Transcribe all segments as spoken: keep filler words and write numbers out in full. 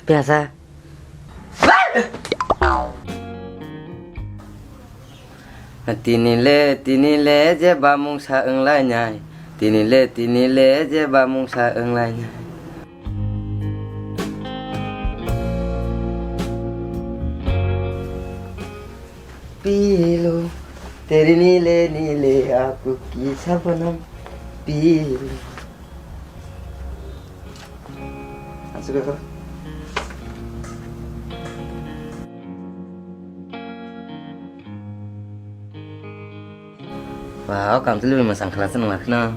Piyasa. Tini le, tini le, je bamungsa wnglainai. Tini le, tini le, je bamungsa wnglainai. Pilo, teri nile nile aku ki sabanam. Pilo. Asuk ya, kar. Wah, o kam tuli masang khlasa nang lakhna.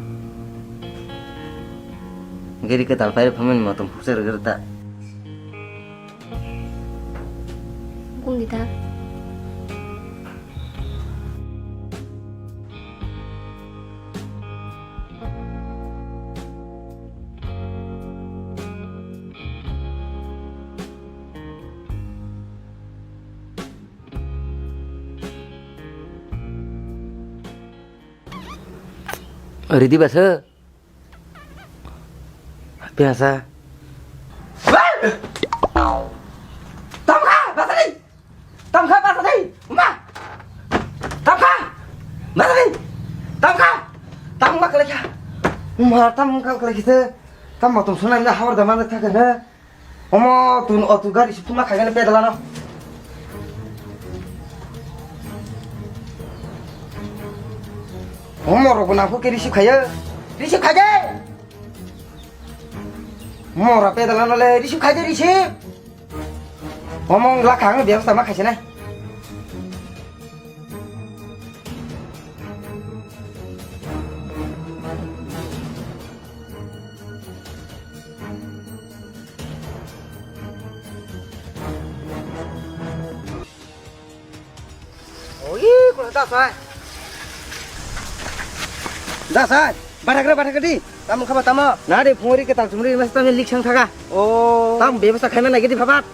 Giri ke tal pair phamin motom phuksa rwgwrta. Bung di ta. Ridi basa. Biasa. Tamkha, basa di. Tamkha, basa di. Ma. Tamkha. Basa di. Tamkha. Tamkha kalaikha. Ma, tamkha kalaikha. Tam matum sunai na hawar da mana thaka na. Omo tun o tu gari sukuma khaigani pedalano. Omo rok nang khe receive khaiyo. Receive khaide. Mora pedalano le receive khaide receive. Omo wngla kha ang bebasta ma khaisinai. Oi, kono da sai. Da sai, bathakra bathakra di. Tamo khaba tamo. Na de phungri ke tal chumri mas tamo lik sang thaga. Oh. Tam bebasta khaima nai gidi phabat.